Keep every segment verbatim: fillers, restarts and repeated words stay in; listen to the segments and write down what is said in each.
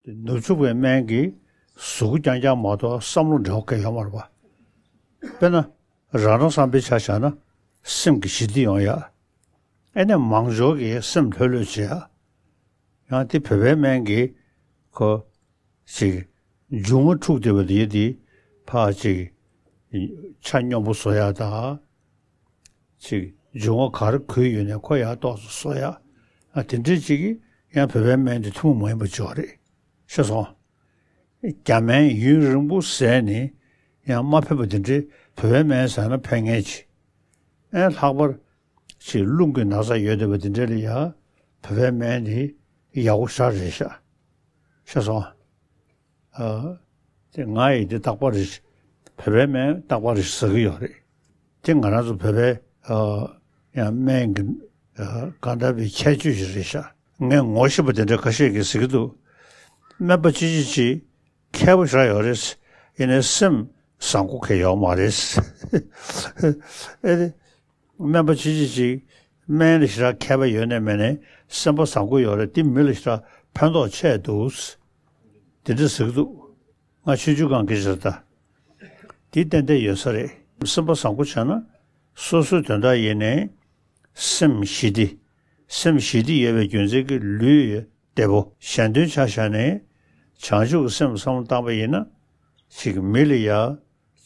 དེ་ནུབ་ཕྱོགས་པའི་སྨན་གྱིས་གཟུགས་པོ་རྐྱང་རྐྱང་མ་གཏོགས་བསམ་བློ་འབྲེལ་བ་གང་ཡང་ཡོད་མ་རེད་པ། དཔེར་ན། རང་རང་བསམ་པའི་ཆ་བཞག་ན་སེམས་ཀྱི་ཞི་བདེ་ཡོང་ཡ། ཨེ་ནས་མང་ཇོ་གི་སེམས་ལྷོད་ལྷོད་བྱེད་ཡ། ཡང་དེ་བོད་པའི་སྨན་གྱིས་ཁོ་ཅིག་འབྱུང་བ་འཁྲུགས་བསྡད་པ་དེ་དེ་ཕར་ཅིག་ཆ་སྙོམས་པོ་བཟོ་ཡ་དང་། ཅིག་འབྱུང་བ་ག་རེ་འཁོལ་ཡོད་ནས་ཁོ་ཡར་ཏོག་ཙམ་བཟོ་ཡ། ཨ་དེ་འདྲས་ཅིག་གིས་ཡང་བོད་པའི་སྨན་དེ་ཐུན་མོང་མ་ཡིན་པ་ཅིག་ཡོད་རེད། ཤེས་སོང་། རྒྱ་སྨན་ཡུན་རིང་པོ་བཟས་ནས་ཡང་མ་ཕན་པ་དེ་འདྲས་བོད་པའི་སྨན་བཟས་ན་ཕན་ངེས་ཀྱི། ཨེ་ལྷག་པར་ཅིག་རླུང་གི་ན་ཚ་ཡོད་བསྡད་པ་དེ་འདྲས་ལ་ཡ་བོད་པའི་སྨན་དེ་ཡག་པོ་ཞེ་དྲག་རེད་ཤག། ཤེས་སོང་། ཨ། དེ་ང་ཡི་དེ་རྟག་པར་རེད། བོད་པའི་སྨན་རྟག་པར་རེད་ཟེར་གྱི་ཡོད་རེད། དེ་ང་རང་ཚོ་བོད་པའི་ཨ། ཡང་སྨན་གྱི་ཨ། གང་འདྲ་བའི་ཁྱད་ཆོས་ཤིག་རེད་ཤག། ངས་ངོ་ཤེས་པ་དེ་འདྲ་ཁ་ཤས་ཀྱིས་ཟེར་གྱི་འདུག། སྨན་པ་ཅི་ཅི་ཅི་མཁས་པོ་ཞེ་དྲག་ཡོད་རེད། ཡིན་ནའི་སེམས་བཟང་པོ་གང་ཡང་ཡོད་མ་རེད། ཨེ་རེད། སྨན་པ་ཆེ་ཆེ་ཅིག་སྨན་ལ་ཞེ་དྲག་མཁས་པ་ཡོད་ནའི་མེད་ནའི་སེམས་པ་བཟང་པོ་ཡོད་རེད། དེ་མི་ལ་ཞེ་དྲག་ཕན་ཐོགས་ཆེ་འདུག། དེ་འདྲ་ཟེར་གྱི་འདུག། ང་ཆུང་ཆུང་སྒང་གི་ཞེ་དྲག་དེ་ཏན་ཏན་ཡོད་ས་རེད། སེམས་པ་བཟང་པོ་བྱས་ན་སོ་སོའི་དོན་དག་ཡིན་ནའི་སེམས་ཞི་བདེ། སེམས་ཞི་བདེ་ཡོད་པའི་རྒྱུ་མཚན་གྱིས་ལུས་བདེ་པོ། གཞན་དོན་ཆ་བཞག་ནས་བྱང་ཆུབ་ཀྱི་སེམས་བསམ་བློ་བཏང་པ་ཡིན་ན་ཅིག་མི་ལ་ཡ།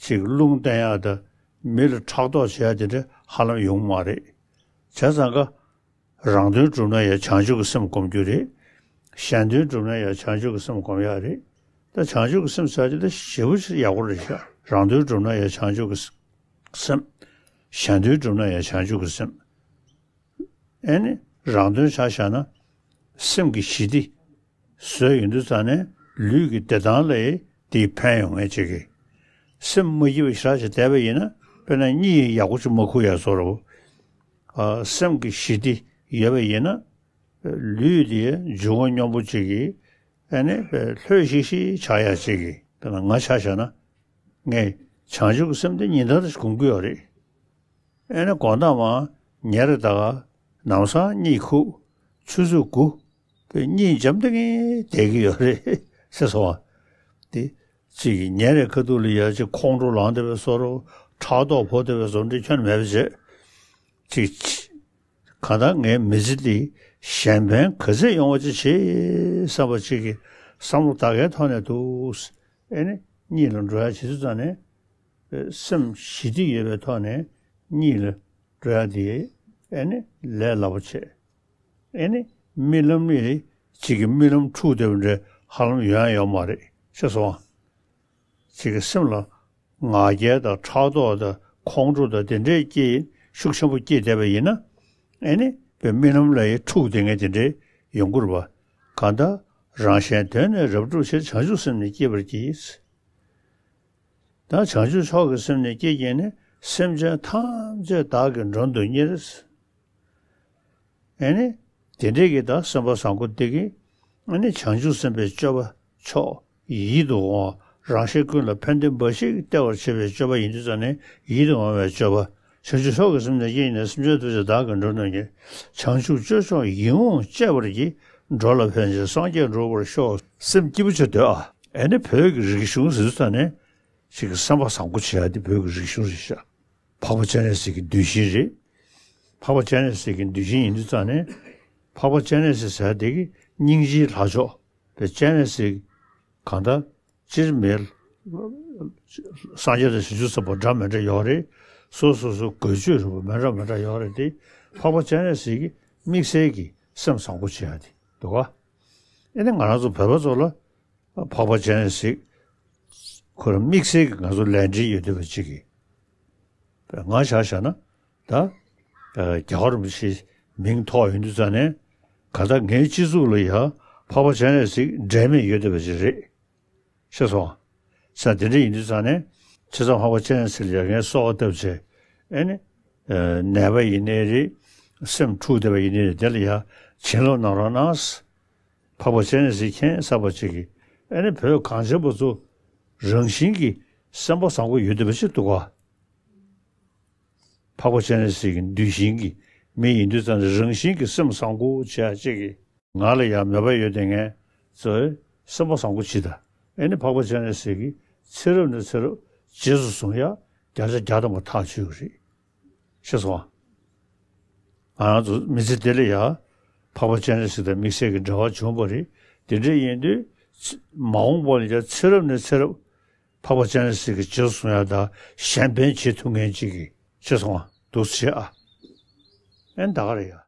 ཅིག་རླུང་བསྟན་ཡག་དང་མི་ལ་ཕྲག་དོག་བྱེད་ཡག་དེ་འདྲ་ཧ་ལམ་ཡོང་མ་རེད། བྱས་ཙང་ཀ་རང་དོན་སྒྲུབ་ན་ཡང་བྱང་ཆུབ་ཀྱི་སེམས་སྒོམ་རྒྱུ་རེད། གཞན་དོན་སྒྲུབ་ན་ཡང་བྱང་ཆུབ་ཀྱི་སེམས་སྒོམ་ཡག་རེད། ད་བྱང་ཆུབ་ཀྱི་སེམས་ཟེར་ཡག་དེ་ཞེ་པོ་ཅིག་ཡག་པོ་རེད་ཤག། རང་དོན་སྒྲུབ་ན་ཡང་བྱང་ཆུབ་ཀྱི་སེམས། གཞན་དོན་སྒྲུབ་ན་ཡང་བྱང་ཆུབ་ཀྱི་སེམས། ཨེ་ནི་རང་དོན་ཆ་བཞག་ན་སེམས་ཀྱི་ཞི་བདེ་བཟོས་ཡོང་དུས་ཙང་ནས་ལུས་ཀྱི་བདེ་ཐང་ལ་དེ་ཕན་ཡོང་ངེས་ཅིག་གི། སེམས་མ་སྐྱིད་པ་ཞེ་དྲག་ཅིག་བསྡད་པ་ཡིན་ན་དཔེར་ན་གཉིད་ཡག་པོ་ཅིག་མ་ཁུག་ཡག་བཟོ་འདྲ་པོ། ཨ། སེམས་ཀྱི་ཞི་བདེ་ཡོད་པ་ཡིན་ན་ལུས་དེ་འབྱུང་བ་སྙོམས་པོ་ཅིག་གི། ཨེ་ནི་ལྷོད་ཤིག་ཤིག་ཆགས་ཡག་ཅིག་གི། དཔེར་ན་ང་ཆ་བཞག་ན། ངས་བྱང་ཆུབ་ཀྱི་སེམས་དེ་ཉིན་ལྟར་སྒོམ་གྱི་ཡོད་རེད། ཨེ་ནས་དགོང་དག་མར་ཉལ་རེ་ད་ག་ནམ་སང་གཉིད་ཁུག། ཆུ་ཚོད་དགུ་པའི་གཉིད་འཇམ་ཐིང་ངེ་བསྡད་ཀྱི་ཡོད་རེད་ཟེར་སོང་བ། དེ་གཅིག་གིས་ཉལ་རེ་ཁ་ཐུག་ལ་ཡ་གཅིག་ཁོང་ཁྲོ་ལངས་བསྡད་པའི་བཟོ་འདྲ། ཕྲག་དོག་ཕོག་བསྡད་པའི་བཟོ་འདྲ་ཁྱོན་ནས་མེད་པ་བྱས། གཅིག་གང་ལྟར་ངའི་མི་ཚེ་འདི་གཞན་ཕན་ག་ཚད་ཡོང་བ་ཅིག་བྱེད་བསམ་པ་ཅིག་གི་བསམ་བློ་ད་གའི་ཐོག་ནས་འདུག། ཨེ་ནི་གཉིད་ལ་འགྲོ་ཡ་བྱེད་དུས་ཙང་ནས། སེམས་ཞི་བདེ་ཡོད་པའི་ཐོག་ནས་གཉིད་ལ་འགྲོ་ཡ་དེ་ཨེ་ནི་ལས་སླ་པོ་བྱས། ཨེ་ནི་རྨི་ལམ་ནི་གཅིག་གི་རྨི་ལམ་འཁྲུགས་བསྡད་པ་འདྲ་ཧ་ལམ་ཡོང་ཡ་ཡོད་མ་རེད། ཤེས་སོང་ཨ། གཅིག་གི་སེམས་ལ་ང་རྒྱལ་དང་ཕྲག་དོག་དང་ཁོང་ཁྲོ་དང་དེ་འདྲའི་སྐྱེ་ཤུགས་ཆེན་པོ་སྐྱེས་བསྡད་པ་ཡིན་ན། ཨེ་ནི་པའི་རྨི་ལམ་ལ་ཡི་འཁྲུགས་བསྡད་མཁན་དེ་འདྲའི་ཡོང་གི་རེད་པ། གང་ལྟར་རང་གཞན་དོན་ནི་རབ་བསྒྲུབ་ཕྱིར། བྱང་ཆུབ་སེམས་ནི་བསྐྱེད་པར་བགྱི། ད་བྱང་ཆུབ་མཆོག་གི་སེམས་ནི་བསྐྱེད་བགྱིས་ནས། སེམས་ཅན་ཐམས་ཅད་བདག་གིས་མགྲོན་དུ་གཉེར། ཨེ་ནི། དེ་འདྲས་ཀྱི་ད་སེམས་པ་བཟང་པོ་དེ་གིས། ཨེ་ནི་བྱང་ཆུབ་སེམས་དཔའི་སྤྱོད་པ་མཆོག་ཡིད་དུ་འོང་བ། རང་གཞན་ཀུན་ལ་ཕན་བདེ་འབའ་ཞིག་སྟེར་བར་བྱེད་པའི་སྤྱོད་པ་ཡིན་དུས་ཙང་ནས་ཡིད་དུ་འོང་བའི་སྤྱོད་པ། བྱང་ཆུབ་མཆོག་གི་སེམས་ནི་བསྐྱེད་བགྱིས་ནས། སེམས་ཅན་ཐམས་ཅད་བདག་གིས་མགྲོན་དུ་གཉེར། བྱང་ཆུབ་སྤྱོད་མཆོག་ཡིད་འོང་སྤྱད་པར་བགྱི། འགྲོ་ལ་ཕན་ཕྱིར་སངས་རྒྱས་འགྲུབ་པར་ཤོག། སེམས་སྐྱིད་པོ་བྱེད་འདོད་ཨ། ཨེ་ནི་བོད་ཀྱི་རིག་གཞུང་ཟེར་དུས་ཙང་ནས་ཅིག་གི་སེམས་པ་བཟང་པོ་བྱེད་ཡ་དེ་བོད་ཀྱི་རིག་གཞུང་རེད་ཤག། འཕགས་པ་སྤྱན་རས་གཟིགས་ཀྱི་གདུལ་ཞིང་རེད། འཕགས་པ་སྤྱན་རས་གཟིགས་ཀྱི་གདུལ་ཞིང་ཡིན་དུས་ཙང་ནས། འཕགས་པ་སྤྱན་རས་གཟིགས་ཟེར་དེ་གི་སྙིང་རྗེའི་ལྷ་མཆོག་པའི་སྤྱན་རས་གཟིགས་གང་ལྟར་སྤྱིར་མེད། སངས་རྒྱས་དང་བྱང་ཆུབ་སེམས་དཔའ་འདྲ་མི་འདྲ་ཡོད་རེད། སོ་སོ་སོ་འགོས་ཆོས་རིག་པ་མི་འདྲ་མི་འདྲ་ཡོད་རེད་དེ། འཕགས་པ་སྤྱན་རས་གཟིགས་ཀྱི་དམིགས་བསལ་གྱི་སེམས་བཟང་པོ་བྱེད་ཡ་དེ་འདུག་ག། ཨེ་ནི་ང་རང་ཚོ་བོད་པ་ཚོ་ལ། འཕགས་པ་སྤྱན་རས་གཟིགས། ཁོ་རང་དམིགས་བསལ་གྱི་ང་ཚོ་ལས་འབྲེལ་ཡོད་བསྡད་པ་ཅིག་གིས། ང་ཆ་བཞག་ན་ད། རྒྱལ་བ་རིན་པོ་ཆེའི་མིང་ཐོགས་ཡོང་དུས་ཙང་ནས། ག་ད་ངའི་སྤྱི་གཙུག་ལ་ཡ་འཕགས་པ་སྤྱན་རས་གཟིགས་འབྲལ་མེད་ཡོད་བསྡད་པ་ཅིག་རེད། ཤེས་སོང་། ས་དེ་འདྲ་ཡིན་དུས་ཙང་ནས། བྱས་ཙང་འཕགས་པ་སྤྱན་རས་གཟིགས་ལ་ཡ་ངས་གསོལ་བ་བཏབ་བྱས། ཨེ་ནི། ནད་པ་ཡིན་ནའི་རེད། སེམས་འཁྲུགས་བསྡད་པ་ཡིན་ནའི་རེད། དེ་ལ་ཡ་བྱིན་རླབས་གནང་རོགས་གནང་། འཕགས་པ་སྤྱན་རས་གཟིགས་མཁྱེན་གསར་པ་ཅིག་གིས། ཨེ་ནི་བོད་གངས་ཅན་པ་ཚོ་རང་བཞིན་གྱིས་སེམས་པ་བཟང་པོ་ཡོད་བསྡད་པ་ཅིག་འདུག་ག། འཕགས་པ་སྤྱན་རས་གཟིགས་ཀྱི་གདུལ་ཞིང་གི་མི་ཡིན་དུས་ཙང་ནས་རང་བཞིན་གྱིས་སེམས་བཟང་པོ་བྱེད་ཡ་ཅིག་གིས། ང་ལ་ཡང་མོས་པ་ཡོད་བསྡད་མཁན་ཚོས་ སེམས་པ་བཟང་པོ་བྱེད་དང་། ཨེ་ནི་འཕགས་པ་སྤྱན་རས་གཟིགས་ཀྱིས་ཚེ་རབས་ནས་ཚེ་རབས་རྗེས་སུ་བཟུང་ཡ་བརྒྱ་ཆ་བརྒྱ་ཐམ་པ་ཐག་ཆོད་ཀྱི་རེད། ཤེས་སོང་ཨ། ང་རང་ཚོ་མི་ཚེ་འདི་ལ་ཡ་འཕགས་པ་སྤྱན་རས་གཟིགས་དང་དམིགས་བསལ་གྱི་འབྲེལ་བ་བྱུང་བ་རེད། དེ་འདྲ་ཡིན་དུས་ཚེ་མ་འོངས་པ་ལ་ཡ་ཚེ་རབས་ནས་ཚེ་རབས་འཕགས་པ་སྤྱན་རས་གཟིགས་ཀྱི་རྗེས་སུ་བཟུང་ཡ་དང་གཞན་ཕན་བྱེད་ཐུབ་མཁན་ཅིག་གི། ཤེས་སོང་ཨ། འདུག་སེ་བྱེད་ཨ། ཨེ་ནི་ད་ག་རེད་ཡ།